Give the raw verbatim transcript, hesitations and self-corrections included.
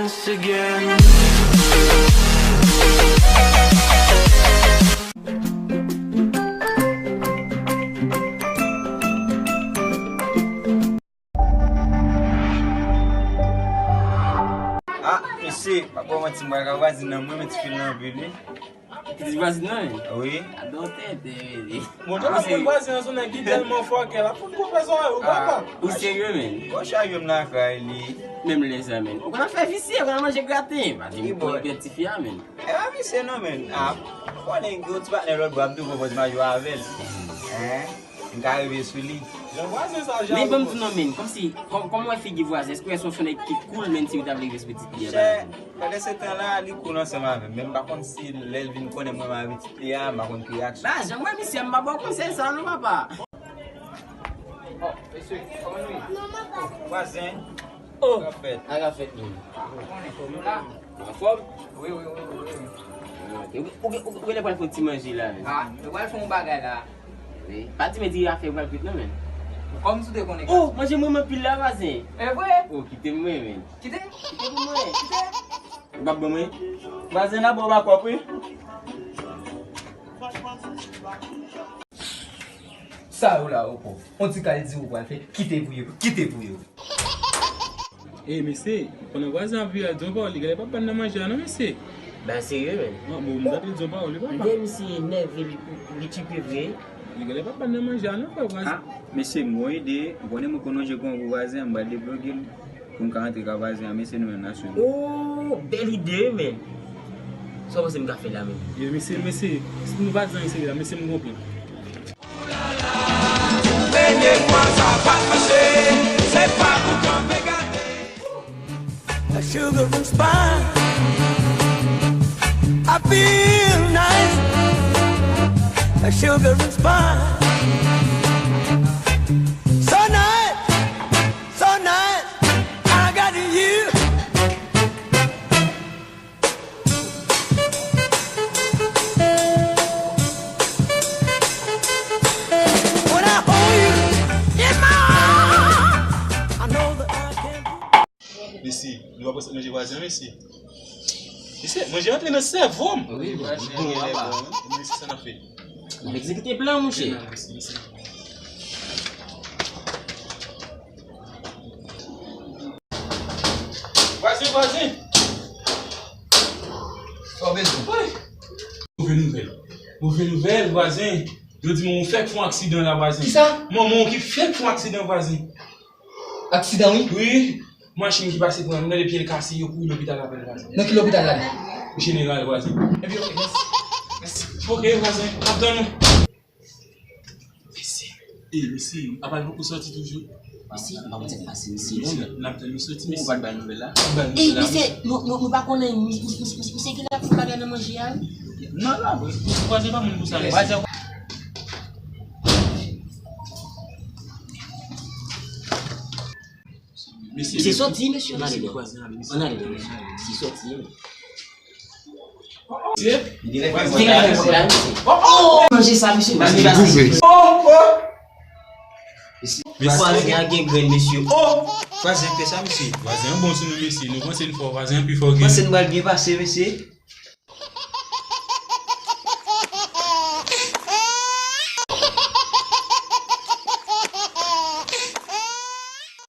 Once again. Ah, mesye, pa ba w manti, m pral ka vwazin nan mwen, men ti fil nan anpil, wi. Ki ti vwazin nan, wi? Wi. Adan w tenten, wi. Bon, jan m ap konn vwazin an, se yon nèg ki tèlman fòkè, l ap fout koupe zòrèy ou, papa. Ou serye, men? Bon, chak jou m nan kay li. Menm lè sa, men. Ou konn ap fè visye, ou konn ap manje graten. Pa di m pou nèg ti fi a, men. E pa visye non, men. Ah, ou konnen gen yon ti patnè lòt bò, ap tou pran pòz mayo avè l. Hein? M ka rive sou li. Jan vwazin sa jalou. Men ban m di w non, men, kòmsi, kòm, kòm w wè figi vwazin, èske w wè se yon nèg ki cool, men si w ta vle respè ti fi a? Chè, pandan se tan la, li cool ansanm avè m. Men m pa konn si lè l vin konnen mwen m avè ti fi a, m pa konn ki reyaksyon. Ba, jan m wè misye, m pa ba w konsèy sa non, papa. Oh, mesye, kòman nou ye? Vwazin. Oh, sa k ap fèt? Sa k ap fèt, men? Ou konnen, nou la. Ou anfòm? Wi, wi, wi, wi, wi. Ah, ok. Ou, ou, ou, ou genlè pral fè yon ti manje la, men. Ah, nou pral fè yon bagay la. Wi. Pa di men di afè pral kwit non, men. Kòm si w te konnen. Oh, manje mwen anpil la, vwazin. E vre? Oh, kite m mwen, men. Kite? Kite pou mwen. Kite? Ou p ap ban mwen? Vwazin, n a ba w bakòp, wi. Sa yo la, ou pòv. On ti kal di ou pral fè, kite pou yo, kite pou yo. Ey, mesye, pandan vwazin ap viv la, di yon pawòl, li genlè p ap ban n nan manje a non, mesye. Ba serye, men. An, bon, m tande di yon pawòl, li papa. Lè misye nève, li, li kipe vre. Li genlè p ap ban n nan manje a non, frè vwazin. Ah, mesye, m gon ide, ou konnen mwen konn manje kon pou vwazin an, m pral debloke l pou m ka rantre ka vwazin an, mesye, nou menm n ap swiv. Oh, bèl ide, men. Sa w panse m ka fè la menm? Yo, mesye, mesye, si nou pa di anyen serye la, mesye, m gon plan. Premye fwa sa pa mache, se pa pou kanpe gade. A sugar and spice. I feel nice. A sugar and spice. So nice, so nice. I got you. When I hold you in my arms, I know that I can do. Mesye, nou pa prese manje vwazen an, mesye. Mesye, manje rantre nan sèvo m. Wi, vwazen an genlè bon. Mesye, sa n ap fè? N ap egzekite plan, monchè. Mesye, mesye. Vwazen, vwazen. Sa w bezwen? Woy! Move nouvèl. Move nouvèl, vwazen. Yo di manman w fèk fè yon aksidan la, vwazen. Kisa? Manman w ki fèk fè yon aksidan, vwazen. Aksidan, wi? Wi. Machin ki pase pran l, m tande pye l kase, yo pouri lopital avè l, vwazen. Nan ki lopital l ale? Jeneral, vwazen. Ebyen, oke, mèsi. Mèsi. Oke, vwazen. Ap tann ou. Mesye. E, mesye, apa l poko sòti toujou? Mesye, m pa konn sa k pase, mesye, non, men. N ap tann li sòti, mesye. Ou pa t bay nouvèl la? Ou bay nouvèl la, mesye. E, mesye, nou, nou, nou pa konnen, mi-, mi-, mi-, mi-, misye genlè ap fè bagay nan manje a, wi. Non, non, vwazen pa moun pou sa, mesye. Vwazen. Mesye, mesye sòti, mesye, ann ale deyò. Ann ale deyò, mesye. Mesye sòti, wi. Mesye. Li genlè fè manje la, mesye. Oh, oh! Manje sa, mesye. Manje sa. Mesye, vwazen an gen grenn, mesye. Oh! Vwazen fè sa, mesye. Vwazen an bon sou nou, mesye. Nou panse n fò, vwazen an pi fò ke nou. Panse n pral byen pase, mesye.